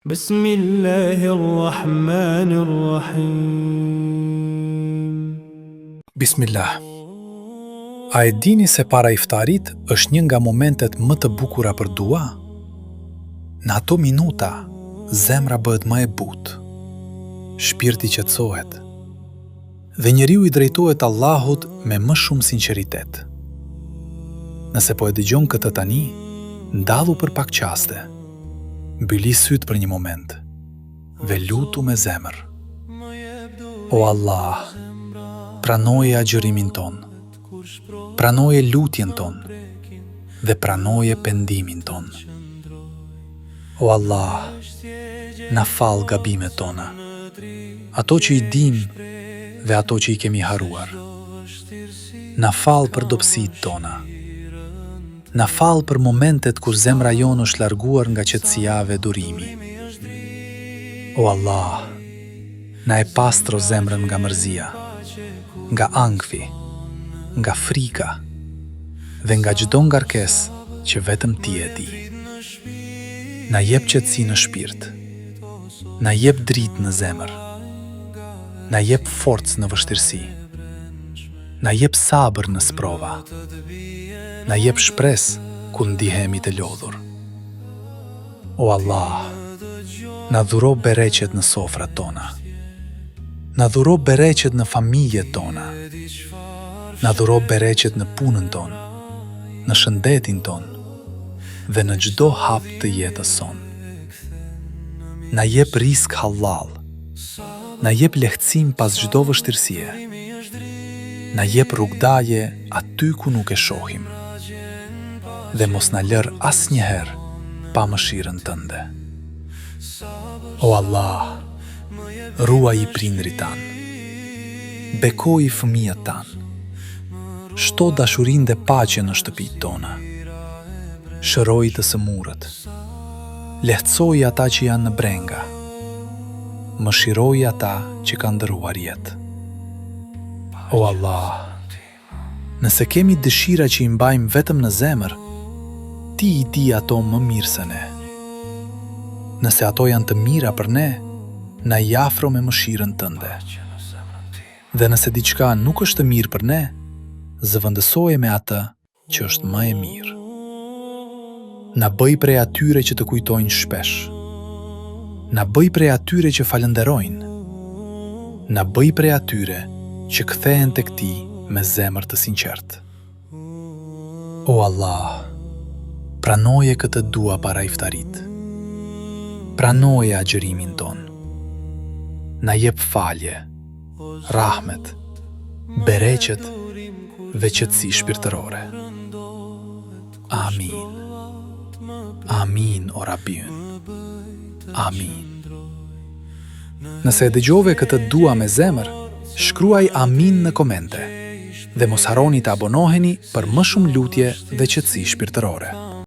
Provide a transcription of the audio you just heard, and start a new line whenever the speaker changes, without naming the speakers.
Bismillahi Rrahmani Rrahim.
Bismillah. A e dini se para iftarit është një nga momentet më të bukura për dua? Në ato minuta, zemra bëhet më e butë, shpirti qetësohet dhe njeriu i drejtohet Allahut me më shumë sinqeritet. Nëse po e dëgjon këtë tani, ndalu për pak çaste. Mbyli sytë për një moment dhe lutu me zemër. O Allah, pranoje agjërimin tonë, pranoje lutjen tonë dhe pranoje pendimin tonë. O Allah, na fal gabimet tona, ato që i dimë dhe ato që i kemi harruar. Na fal për dobësitë tona. Na fal për momentet kur zemra jonë është larguar nga qetësia dhe durimi. O Allah, na e pastro zemrën nga mërzia, nga ankthi, nga frika dhe nga çdo ngarkesë që vetëm Ti e di. Na jep qetësi në shpirt, na jep dritë në zemër, na jep forcë në vështirësi. Na jep sabër në sprova. Na jep shpresë kur ndihemi të lodhur. O Allah, na dhuro bereqet në sofrat tona. Na dhuro bereqet në familjet tona. Na dhuro bereqet në punën tonë, në shëndetin tonë dhe në çdo hap të jetës sonë. Na jep risk hallall. Na jep lehtësim pas çdo vështirësie. Na jep rrugëdalje aty ku nuk e shohim. Dhe mos na lër asnjëherë pa mëshirën tënde. O Allah, ruaji prindërit tanë. Bekoji fëmijët tanë. Shto dashurinë dhe paqen në shtëpitë tona. Shëroji të sëmurët. Lehtësoji ata që janë në brenga. Mëshiroji ata që kanë ndërruar jetë. O Allah, nëse kemi dëshira që i mbajmë vetëm në zemër, Ti i di ato më mirë se ne. Nëse ato janë të mira për ne, na i afro me mëshirën Tënde. Dhe nëse diçka nuk është e mirë për ne, zëvendësoje me atë që është më e mirë. Na bëj prej atyre që të kujtojnë shpesh. Na bëj prej atyre që falënderojnë. Na bëj prej atyre që kthehen tek Ti me zemër të sinqertë. O Allah, pranoje këtë dua para iftarit. Pranoje agjërimin tonë. Na jep falje, rahmet, bereqet dhe qetësi shpirtërore. Amin. Amin, o Rabbi ynë. Amin. Nëse e dëgjove këtë dua me zemër, shkruaj amin në komente dhe mos harroni të abonoheni për më shumë lutje dhe qetësi shpirtërore.